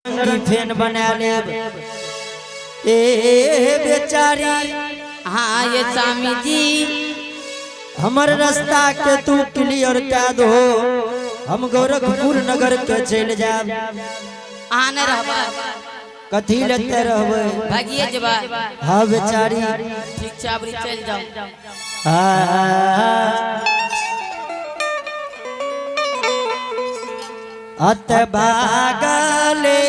रंगी फेन बना लेब। ए बेचारी। हाँ ये स्वामी जी, हमर रास्ता के तू क्लियर कह दो, हम गोरखपुर नगर के चल जाब। अहाँ नहीं रहबै? कथी लेते रहबै? भागिए जेबै? हाँ बेचारी। ठीक छै, अबरी चलि जाउ। अत भागले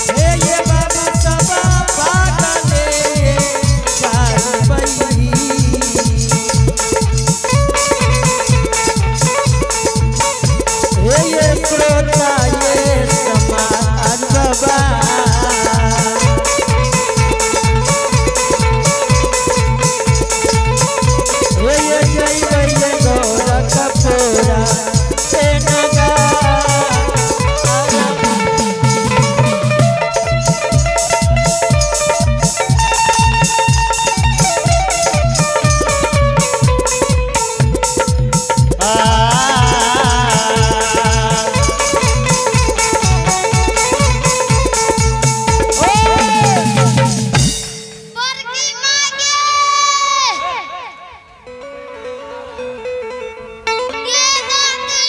हे ये बाबू सब भागले चार बही। हे ये श्रोता ये समाज बाबा। हे ये जय जय गोरखपुरा से नगर। बड़की मागे गे दादी,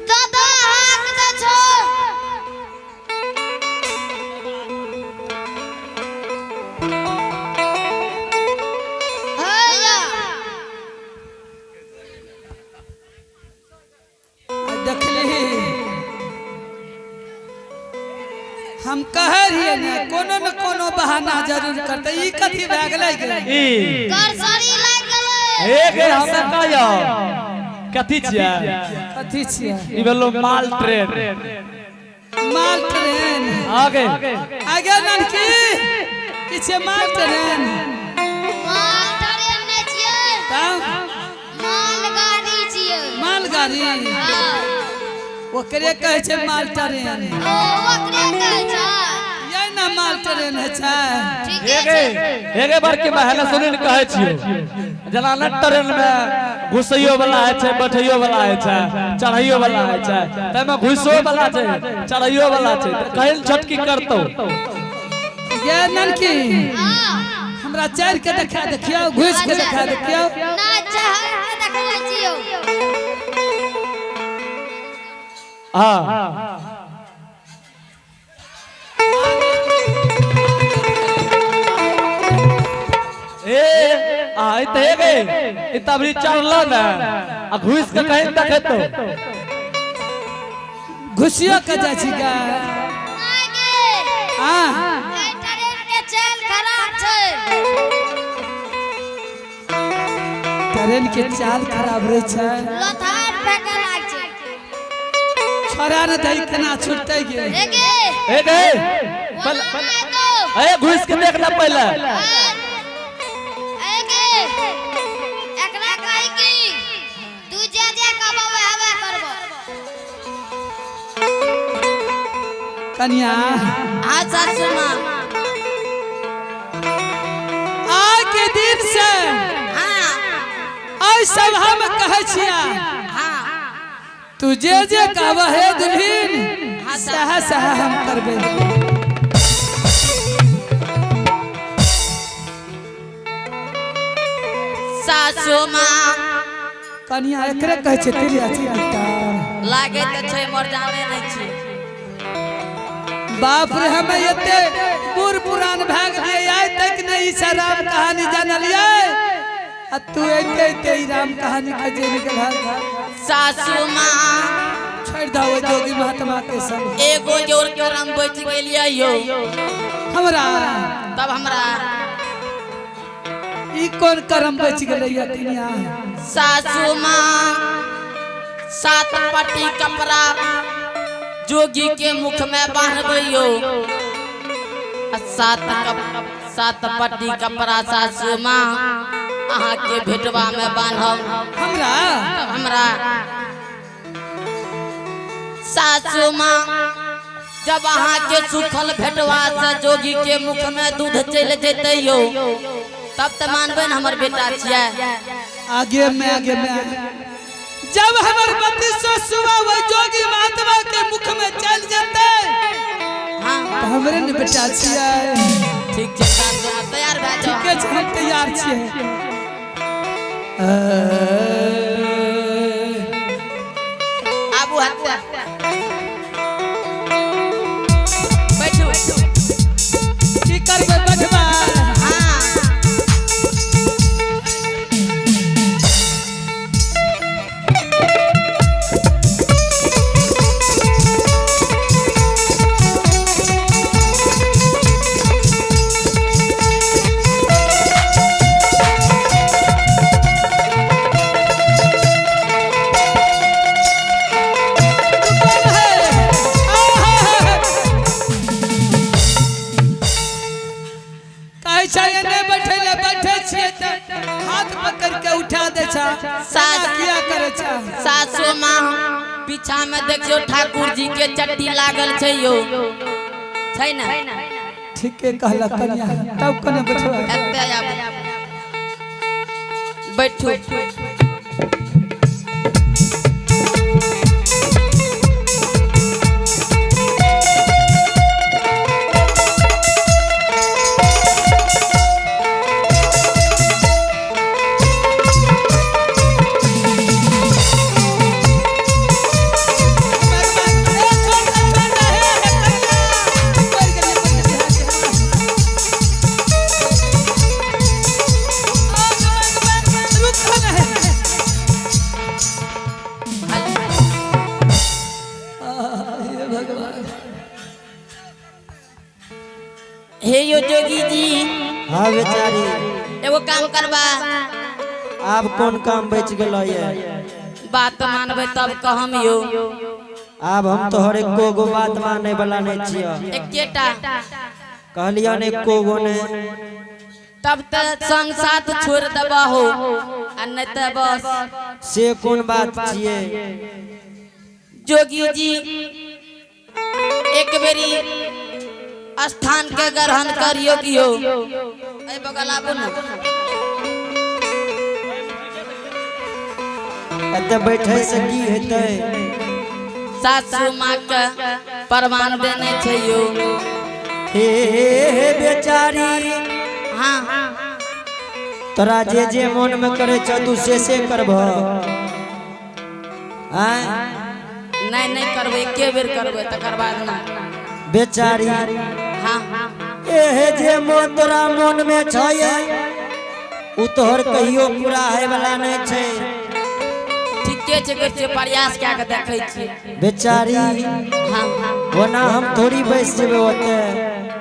दादा हाक दै छौ। हैया। देखली, हम कहे रहिए ने, कोनो न कोनो बहाना जरूर करते। ई कथी भए गेलै गे? ई करसरी लागि गेलै। एक हमरा कहियो कथी छियै? कथी छियै? ई भेलो माल ट्रेन। माल ट्रेन? आगे। आगे ननकी, की छियै माल ट्रेन? माल ट्रेन नहि छियै। तब? मालगाड़ी छियै। मालगाड़ी? हाँ। ओकरे कहै छै माल ट्रेन। ओ ओकरे कहै छै। यही ने माल ट्रेन होइ छै। ठीके एगे छै। एगे बड़की महल सुनिन कहै छियो, जेना न ट्रेन में घुसैयो वाला होइ छै, बैठैयो वाला होइ छै, चढ़ैयो वाला होइ छै, ताहिमे घुसो वाला छै, चढ़ैयो वाला छै, तऽ कहीं छोटकी करतौ। गे ननकी। हाँ। हमरा चढ़ के देखा देखियौ, घुसि के देखा देखियौ। ना चढ़ के देखने छियौ। हाँ। ए आ तऽ हेगे ई तबरी चढ़ल ने आ घुस के कहीं देखेतौ। घुसियो के जाइ छी गे? नहि गे। आ। एहि ट्रेन के चाल खराब छै। ट्रेन के चाल खराब रहै छै? लोथार फेंके लाग छै। छोड़ा ने दही, केना छुटतै गे? हे गे। एगे। ओना नहि तो। ए, घुस के देखना पहले। ए गे, एकरा कही कि तू जे जे कहबो वएह करबो। कनिया। हाँ सासू माँ। आइ के दिन से आइ सब हम कहै छियै, तू जे जे कहबह हे दुल्हिन, सएह सएह हम करबै। सासू माँ। कनिया, एकरे कहै छै तिरिया चित्तर। लागे तऽ छै, मोर जाने नहि छी। बाप रे, हम एते बूढ़ पुरान भए गेलियै, आइ तक नहि ई सब राम कहानी जानलियै आ तू एते एते ई राम कहानी के जानि गेलहक। सासू माँ। छोड़ि दहो ओहि जोगी महात्मा के सब। एगो जोर करम बचि गेलियै यौ। हमरा? तब हमरा। ई कोन करम बचि गेलै या कनिया? सासू माँ, सात पट्टी कपड़ा जोगी के मुख में बांधबै यौ आ सात पट्टी कपड़ा सासू माँ अहाँ के भेटवा में बांधब। हमरा? तब हमरा। सासू माँ जब अहाँ के सुखल भेटवा से जोगी के मुख में दूध चलि जेतै यौ, तब तऽ मानबै ने हमर बेटा छियै। आगे में आगे में जब हमर पति ससुआ वही जोगी महात्मा के मुख में चल जेतै, हाँ, तो हमरे ने बेटा छियै। ठीक छै सासू माँ, तैयार भए जाउ। ठीके छै, हम तैयार छियै। आबू हत्या बैठू। की करबै बैठबै? हाँ। कहै छै एने बैठे ले, बैठे छियै तऽ हाथ पकड़ के उठा दै छै। एना किया करै छै? सासू माँ, पीछा में देखियौ ठाकुर जी के चट्टी लागल छै यौ, छै ने? ठीके कहलक कनिया, तब कने बैठबै? एते आबू, बैठू। हे यो जोगी जी। हाँ बेचारी। एगो काम करबा। आब कोन काम बच गेलो ये? बात मानबै तब कहम यौ। आब हम तोहर एको गो बात माने वाला नहीं छियो। एकेटा। कहलियो ने एको गो ने। तब तऽ संग साथ छोड़ देबा हो, आ नहीं तऽ बस। से कोन बात छिए? जोगी जी, एक बेरी स्थान के ग्रहण करियो कियो। एहि बगल आबू ने। एते बैठे से की हेतै? सासू माँ के प्रमाण देने छै यौ। हे हे बेचारी। हाँ। तोरा जे जे मन में करे छ तू से करबह। आँय? नहीं नहीं करबै, एके बेर करबै तकर बाद ना। बेचारी। हाँ। एहे जे मन तोरा मन में छ उ तोहर कहियो पूरा है वाला नहीं छै। ठीके छै, कहै छियै प्रयास कए के देखै छियै। बेचारी। हाँ। ओना हम थोड़ी बैस जेबै ओते।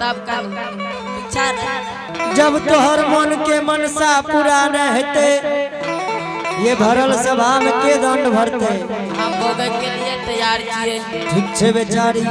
तब कर इच्छा रहे। जब तोहर मन के मनसा पूरा नहीं हेतै, ये भरल सभा में के दंड भरतै? हम भोगै के लिए तैयार छियै। ठीक छै बेचारी।